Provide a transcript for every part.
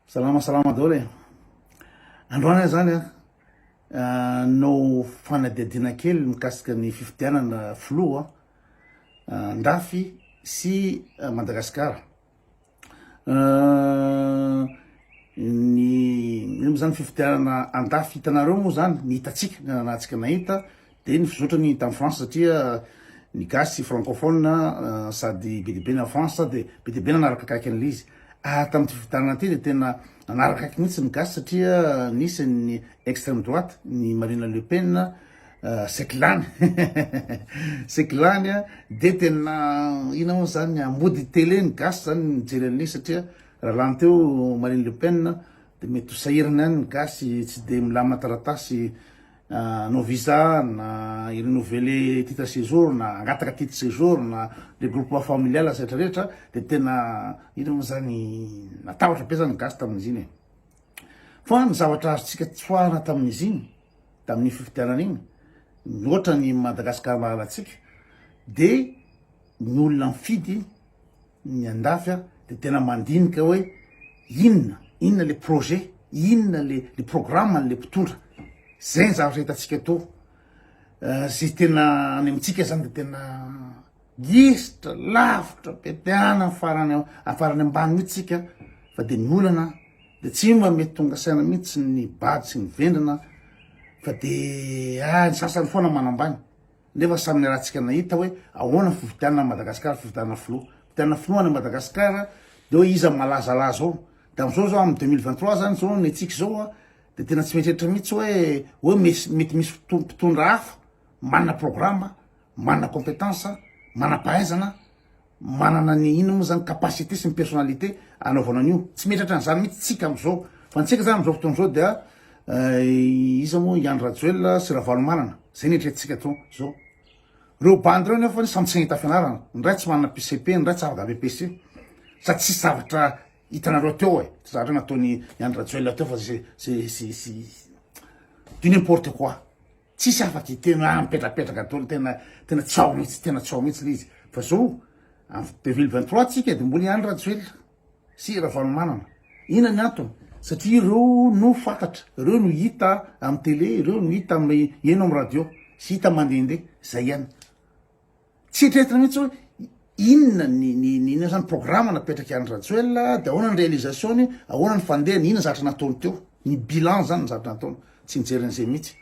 Salama salama daholo e. Androany aho zany a no fanadihadiana kely mikasika ny fifidianana filoha andafy sy Madagasikara. Ny ino moa zany fifidianana andafy hitanareo moa zany ny hitantsika ny ananantsika nahita de ny fizotrany tany France satria ny gasy francophone sady be dia be ny any France de be dia be nanaraka akaiky an'ilay izy ary tamin'ity fifidianana ity de tena nanaraka akaiky mihitsy ny gasy satria nisy ny extreme droite ny Marine Le Pen saiky lany saiky lany a de tena ina moa zany ambody tele ny gasy zany nijery an'ilay izy satria raha lany teo Marine Le Pen de mety ho sahirana ihany ny gasy tsy de milamina taratasy Hanao visa na hi-renouveler titre séjour na hangataka titre séjour na regroupement familial sy rehetra rehetra de tena ino moa zany natahotra be zany ny gasy tamin'izy iny e. Fa ny zavatra azontsika tsoahana tamin'izy iny, tamin'iny fifidianana iny, mihoatra ny Madagascar mahalantsika de ny olona mifidy ny andafy a de tena mandinika hoe inona inona le projet inona le le programme an'le mpitondra zay ny zavatra hitantsika to eh, zay tena any amintsika zany de tena gisitra lavitra be de any farany farany ambany mihitsy tsika fa de ny olana de tsy mba mety tonga saina mihitsy ny bady sy ny vendrana fa de ah, ny sasany foana manambany Nefa samy niarahantsika nahita hoe ahoana ny fifidianana any Madagascar, fifidianana filoha. Fifidianana filoha any Madagascar de hoe iza malazalaza ao. De amizao zao am 2023 zany zao ny antsika zao a de tena tsy mieritreritra mihitsy hoe hoe misy mety misy mpitondra hafa manana programme, manana compétence, manam-pahaizana manana ny inona moa zany capacité sy ny personnalité anaovana an'io, tsy mieritreritra an'izany mihitsy tsika am'zao, fa ny tsika zany am'zao fotoana zao dia iza moa i Andry Rajoelina sy Ravalomanana, zay ny eritreretintsika to zao, reo bandy reo nefa samy tsy nahita fianarana, ny ray tsy manana PCP, ny ray tsy afaka BEPC, sady tsisy zavatra hitanareo teo e, tsy zavatra nataon'i Andry Rajoelina teo fa c'est c'est c'est du n'importe quoi. Tsisy afaka hiteny hoe ah mipetrapetraka daholo tena tena tsy ao mihitsy tena tsy ao mihitsy le izy fa zao en 2023 tsika de mbola i Andry Rajoelina sy Ravalomanana inona ny antony satria ireo no fantatra ireo no hita amin'ny télé ireo no hita amin'ny heno amin'ny radio sy hita mandehandeha zay ihany Tsy eritreretina mihitsy hoe inona ny ny ny inona zany programme napetrak'i Andry Rajoelina, de ahoana ny réalisation-ny, ahoana ny fandehany, inona zavatra nataony teo, ny bilan zany ny zavatra nataony, tsy nijery an'izay mihitsy.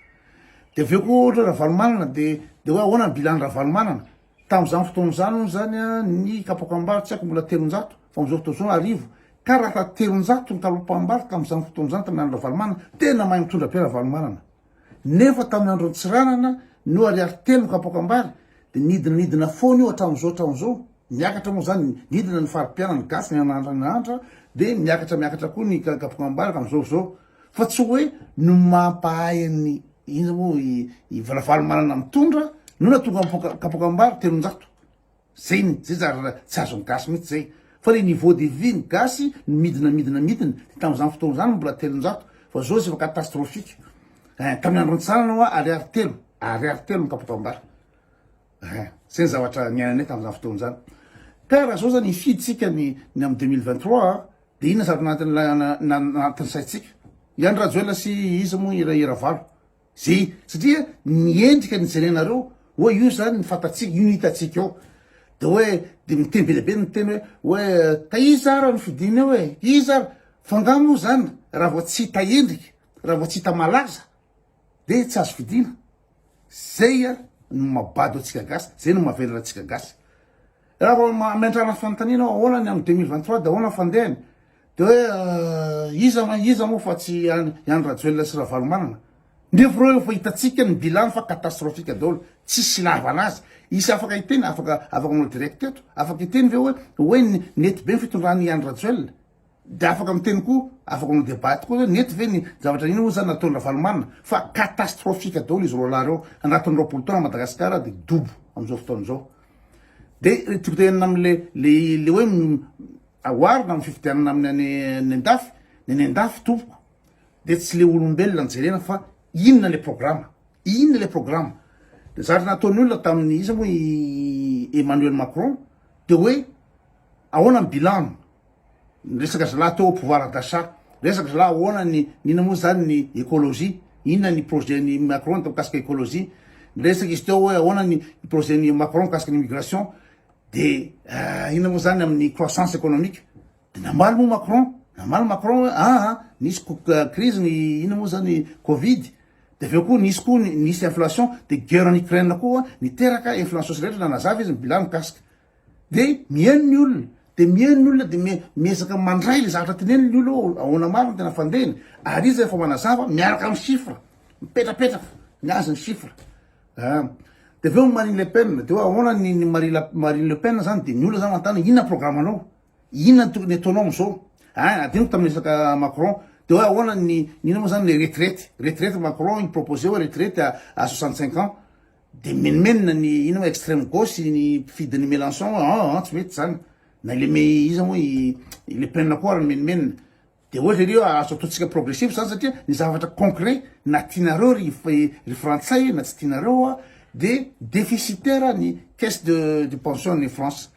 De avy eo koa ohatra hoe Ravalomanana de de hoe ahoana ny bilan-n'i Ravalomanana, tamin'izany fotoana izany hono zany an ny kapoakam-bary tsy haiko mbola 300 fa amin'izao fotoana izao 1000, ka raha 300 ny kapoakam-bary tamin'izany fotoana izany tamin'ny andron'i Ravalomanana, tena mahay mitondra be Ravalomanana. Nefa tamin'ny andron'i Tsiranana no ariary telo ny kapoakam-bary dia nidina nidina foana io hatramin'izao hatramin'izao, miakatra moa izany, nidina ny fari-piainan'ny ny gasy nianahantra nianahantra dia miakatra miakatra koa ny kapoakam-bary amin'izao izao fa tsy hoe no mampahay an'ny inona moa i i Ravalomanana mitondra no nahatonga ny kapoakam-bary 300. Zay ny zay zary tsy azon'ny gasy mihitsy zay fa le niveau de vie ny gasy no midina midina midina de tamin'izany fotoana zany mbola 300 fa zao izy efa catastrophique eh tamin'ny andron'ny Tsiranana hoa ariary telo ariary telo ny kapoakam-bary eh zay ny zavatra niainanay tamin'izany fotoana zany ka raha zao zany hifidy tsika ny ny amin'ny 2023 de inona zavatra anatin'ny anatin'ny saintsika i Andry Rajoelina sy iza moa i Ravalo Zay, satria ny endrika ny jerenareo hoe io zany ny fantatsika, io ny hitantsika eo. De hoe, de miteny be dia be ny miteny hoe, hoe ka iza ara no fidina eo e, iza ara? Fa nga moa zany raha vao tsy hita endrika, raha vao tsy hita malaza de tsy azo fidina? Zay no maha-bado antsika gasy, zay no maha-velona antsika gasy. Raha vao mametrahana fanontaniana hoe ahoana ny amin'ny 2023 de ahoana ny fandehany? De hoe iza ma iza moa fa tsy i Andry Rajoelina sy Ravalomanana. Nefa ireo efa hitantsika ny bilan fa catastrophique daholo. Tsisy ilavana azy. Hisy afaka hiteny, afaka afaka manao direct eto. Afaka hiteny ve hoe hoe nety be ny fitondran'i Andry Rajoelina? De afaka miteny koa, afaka manao debat koa hoe nety ve ny zavatra inona moa zany nataon'i Ravalomanana? Fa catastrophique daholo izy roalahy ireo. Anatin'ny 20 taona Madagasikara de dobo amin'izao fotoana izao. De tiako tenenina amle le le hoe Oharina amin'ny fifidianana amin'ny any any andafy, ny any andafy tompoko de tsy le olombelona no jerena fa inona le programa, inona le programa. De zavatra nataon'ny olona tamin'ny iza moa i Emmanuel Macron de hoe ahoana ny bilan, ny resaka zalahy teo pouvoir d'achat, Resaka zalahy ahoana ny inona moa zany ny écologie, inona ny projet ny Macron mikasika écologie, niresaka izy teo hoe ahoana ny projet ny Macron mikasika ny immigration, de inona moa zany amin'ny croissance économique, de namaly moa Macron, namaly Macron hoe aa nisy crise ny inona moa zany covid, de avy eo koa nisy koa nisy inflation, de guerre en Ukraine koa niteraka inflation sy rehetra, nanazava izy ny bilan mikasika. De mihaino ny olona, de mihaino ny olona de miezaka mandray le zavatra teneniny ny olona hoe ahoana marina ny tena fandehany, ary izy rehefa manazava miaraka amin'ny chiffre, mipetrapetraka ny azy ny chiffre. Ah. De avy eo Marine Le Pen, de hoe ahoana ny ny Marine Le Pen zany, de ny olona zany manontany hoe inona programme-nao, inona ny tokony ataonao am'zao, ah adinoko tamin'ny resaka Macron, de hoe ahoana ny inona moa zany le retraite, retraite Macron ni-proposer hoe retraite à 65 ans, De mimenomenona ny ina moa extreme gauche ny mpifidy ny Melenchon hoe aa tsy mety zany na le me iza moa i Le Pen koa ary mimenomenona de ohatra ery hoe azo ataontsika progressif zany satria ny zavatra concret na tianareo ry ry frantsay na tsy tianareo a de déficitaire ny caisse de de pension ny France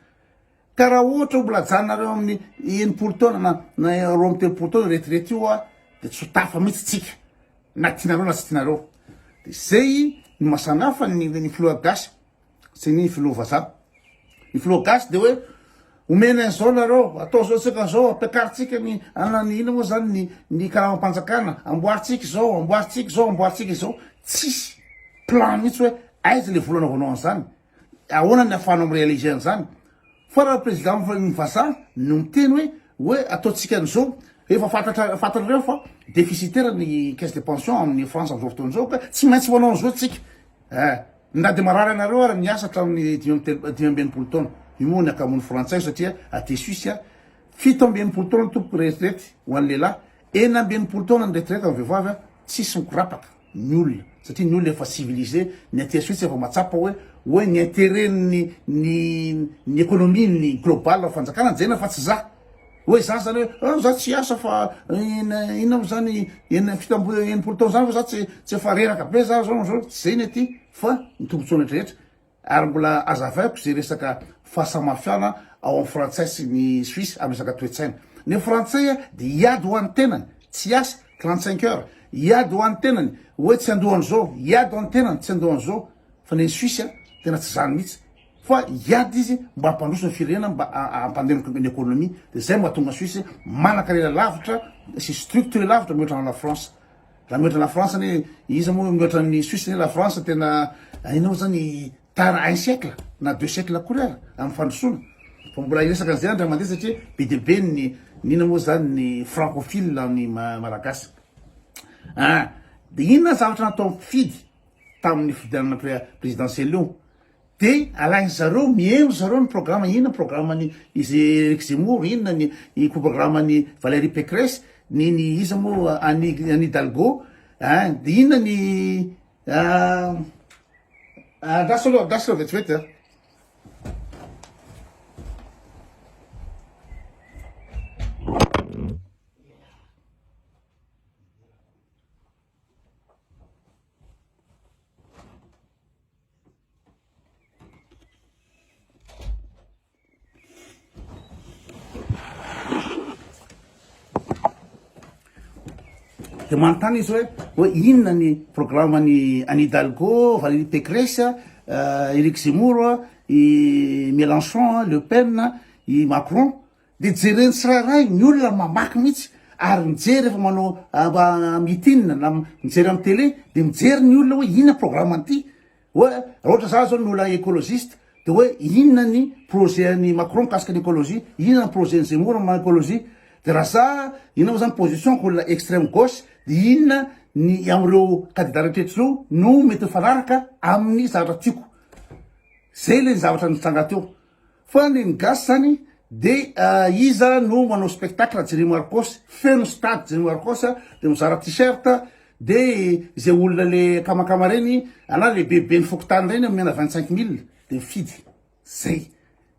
ka raha ohatra mbola ajanonareo amin'ny 60 taona na na 32 taona retraite io a de tsy ho tafa mihitsy tsika Na tianareo na tsy tianareo. De zay no maha samy hafa ny ny filoha gasy sy ny filoha vazaha. Ny filoha gasy de hoe omena an'izao nareo, atao zao tsika zao, ampiakarintsika ny ana ny ina moa zany ny ny karamam-panjakana, amboarintsika izao, amboarintsika izao, amboarintsika izao. Tsisy plan mihitsy hoe aiza le vola anaovanao an'izany, ahoana ny ahafahanao mi-réaliser an'izany. Fa raha président ny vazaha no miteny hoe hoe ataontsika an'izao, efa fantatra fantatrareo fa déficitaire ny caisse de pension amin'ny France amin'izao fotoana izao ka tsy maintsy manao an'izao tsika eh, na de marary anareo ary miasa hatramin'ny dimy amby telo 65 taona, io moa ny akamoan'ny frantsay satria aty Suisse a 67 taona tompoko retraite ho an'ny lehilahy, 66 taona ny retraite amin'ny vehivavy a, tsisy mikorapaka. ny olona satria ny olona efa civilisé, ny aty Suisse efa mahatsapa hoe hoe ny intérêt ny ny ny économie ny global fanjakana jerena fa tsy za hoe za zany hoe ah, za tsy hiasa fa ina ina moa zany enina 67 taona zany fa za tsy tsy efa reraka be za zao zao tsy zay ny aty fa ny tombotsoa rehetra Ary mbola azavaiko ze resaka fahasamafana ao am frantsay sy ny suisse am resaka toetsaina. Ny frantsay dia hiady ho an'ny tenany, tsy hiasa 35 heures, hiady ho an'ny tenany hoe tsy handoa an'izao, hiady ho an'ny tenany tsy handoa an'izao, fa ny suisse tena tsy zany mihitsy fa hiady izy mba hampandroso ny firenena mba hampandeha ny économie, de zay mahatonga ny suisse manankarena lavitra sy structuré lavitra mihoatra an'i la France. Raha mihoatra la France anie, iza moa mihoatra ny Suisse anie la France tena inona moa zany tara un siècle na deux siècles akory ara amin'ny fandrosoana. Fa mbola hiresaka an'izay andry mandeha satria be dia be ny inona moa zany ny francophile amin'ny malagasy. Ah, de inona zavatra natao mpifidy tamin'ny fifidianana présidentielle io? De alain zareo miheno zareo ny programme inona programme ny izy Eric Zemmour inona ny ny programme ny Valérie Pécresse ny ny iza moa Annie Anne Hidalgo hein de inona ny andraso aloha andraso aloha vetivety a. De manontany izy hoe hoe inona ny programme-n'i Anne Hidalgo, Valérie Pécresse, Eric Zemmour, i Mélenchon, Le Pen, i Macron. De jereny tsirairay ny olona mamaky mihitsy ary mijery rehefa manao meeting na mijery amin'ny télé de mijery ny olona hoe inona programme an'ity hoe raha ohatra za zao ny olona écologiste de hoe inona ny projet an'i Macron mikasika ny écologie, inona ny projet an'i Zemmour amin'ny écologie, de raha za inona moa zany position-ko olona extrême gauche de inona ny amin'ireo candidat rehetra ireo no mety mifanaraka amin'ny zavatra tiako, zay le zavatra nitranga teo. Fa ny ny gasy zany de iza no manao spectacle Jerry Marcos, feno stade Jerry Marcos de mizara t-shirt de ze olona le akamakama reny ana le bebe ny fokontany reny omena 25 mille de mifidy, zay,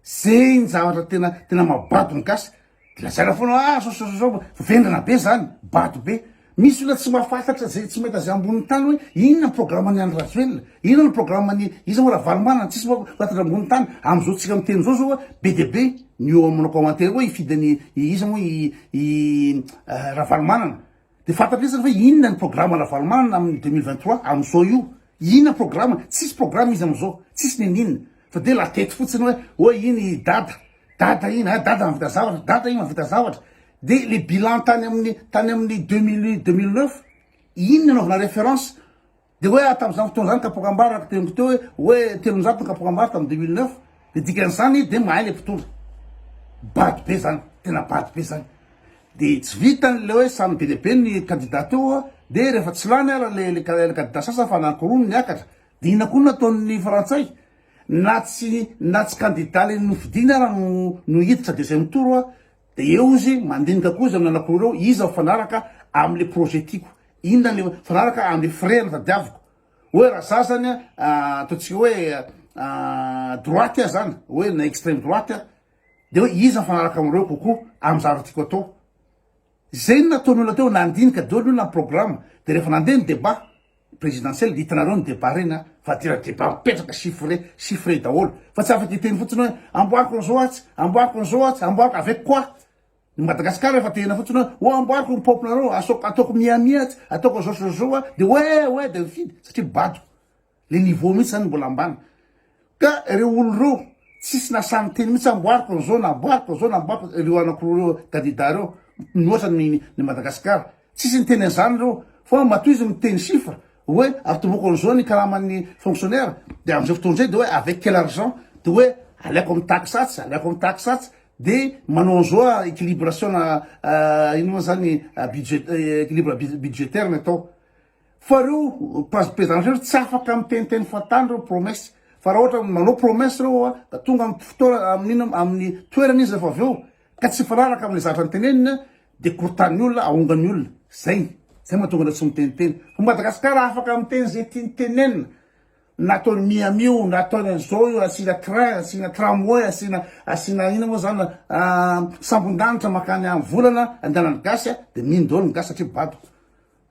zay ny zavatra tena tena mahabado ny gasy, de lazaina foana ah sao sao sao vendrana be zany, bado be. Misy olona tsy mahafantatra zay, tsy mahita zay ambonin'ny tany hoe inona ny programme-n'i Andry Rajoelina, inona ny programme-n'i iza moa Ravalomanana, tsisy mahafantatra ambonin'ny tany. Amin'izao tsika miteny izao zao be dia be ny eo amin'ny commentaire hoe hifidy an'i iza moa i i Ravalomanana. Dia fantatra mihitsy hoe inona ny programme Ravalomanana amin'ny 2023 amin'izao io. Inona programme? Tsisy programme izy amin'izao, tsisy n'inon'inona. Fa dia la tête fotsiny hoe hoe iny i Dada, Dada iny, ah Dada mahavita zavatra, Dada iny mahavita zavatra. Dia le bilan tany amin'ny tany amin'ny 2000 2009, iny no anaovana référence. Dia hoe ah tamin'izany fotoana izany kapoakam-bary araka teniko teo hoe hoe 300 ny kapoakam-bary tamin'ny 2009. Dia dikan'izany dia mahay le mpitondra. Bado be zany, tena bado be zany. Dia tsy vitan' le hoe samy be dia be ny candidat teo dia rehefa tsy lany ara le le candidat sasany fa anankiroa no niakatra. Dia inona koa no nataon'ny frantsay? Na tsy na tsy candidat le nofidiny ara no no hiditra deuxième tour dia eo izy mandinika koa izy amin'ny anankiroa ireo iza mifanaraka am'le projet tiako, inona ny mifanaraka am'le firehana tadiaviko. Hoe raha za zany ataontsika hoe droite aho zany, hoe na extreme droite aho, de hoe iza mifanaraka amin'ireo kokoa amin'ny zavatra tiako atao. Zay no nataon'ny olona teo, nandinika daholo ny olona ny programme, de rehefa nandeha ny débat présidentiel de hitanareo ny débat reny an, fa tena débat mipetraka chiffré, chiffré daholo, fa tsy afaka hiteny fotsiny hoe amboariko an'izao atsy, amboariko an'izao atsy, amboariko avec quoi? Ny Madagascar efa tehina fotsiny hoe oh amboariko ny paompinareo, asaoko ataoko Miami atsy, ataoko zao sy zao de hoe hoe de mifidy satria bado. Le niveau mihitsy zany mbola ambany. Ka reo olo reo tsisy nasahy niteny mihitsy amboariko an'izao na amboariko an'izao na amboariko reo anakiroa reo candidat reo mihoatra ny ny Madagascar. Tsisy niteny an'izany reo fa matoa izy miteny chiffre hoe atomboako an'izao ny karaman'ny fonctionnaire de am'izay fotoana izay de hoe avec quel argent de hoe alaiko amin'ny taxe atsy alaiko amin'ny taxe atsy de manao an'izao équilibration na ino moa zany budget équilibre budgétaire ny atao. Fa reo président reo tsy afaka miteniteny fahatany reo promesse fa raha ohatra manao promesse reo a ka tonga amin'ny fotoana amin'ino amin'ny toerana izy rehefa avy eo ka tsy mifanaraka amin'le zavatra noteneniny a de korotan'ny olona ahongan'ny olona zay zay mahatonga anareo tsy miteniteny fa Madagascar afaka miteny zay tiany tenenina na ataony Miami io na ataony an'izao io asiana train asiana tramway asiana asiana ina moa zany sambon-danitra makany amin'ny volana andehanan'ny gasy a de mino daholo ny gasy satria bado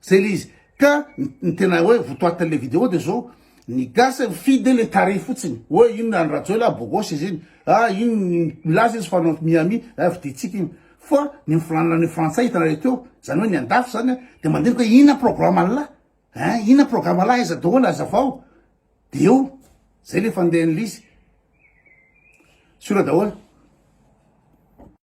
Zay le izy. Ka ny tena hoe votoatin'le vidéo de zao, ny gasy mifidy le tarehy fotsiny, hoe iny Andry Rajoelina ah beau gosse izy iny, ah iny milaza izy fa hanao Miami, ah vidintsika iny. Fa ny mifilanana ny frantsay hitanareo teo, zany hoe ny andafy zany de mandinika hoe inona programme an'lah, hein, inona programme an'lah, aiza daholo, azavao. De eo, zay le fandehan'le izy. Sur daholo.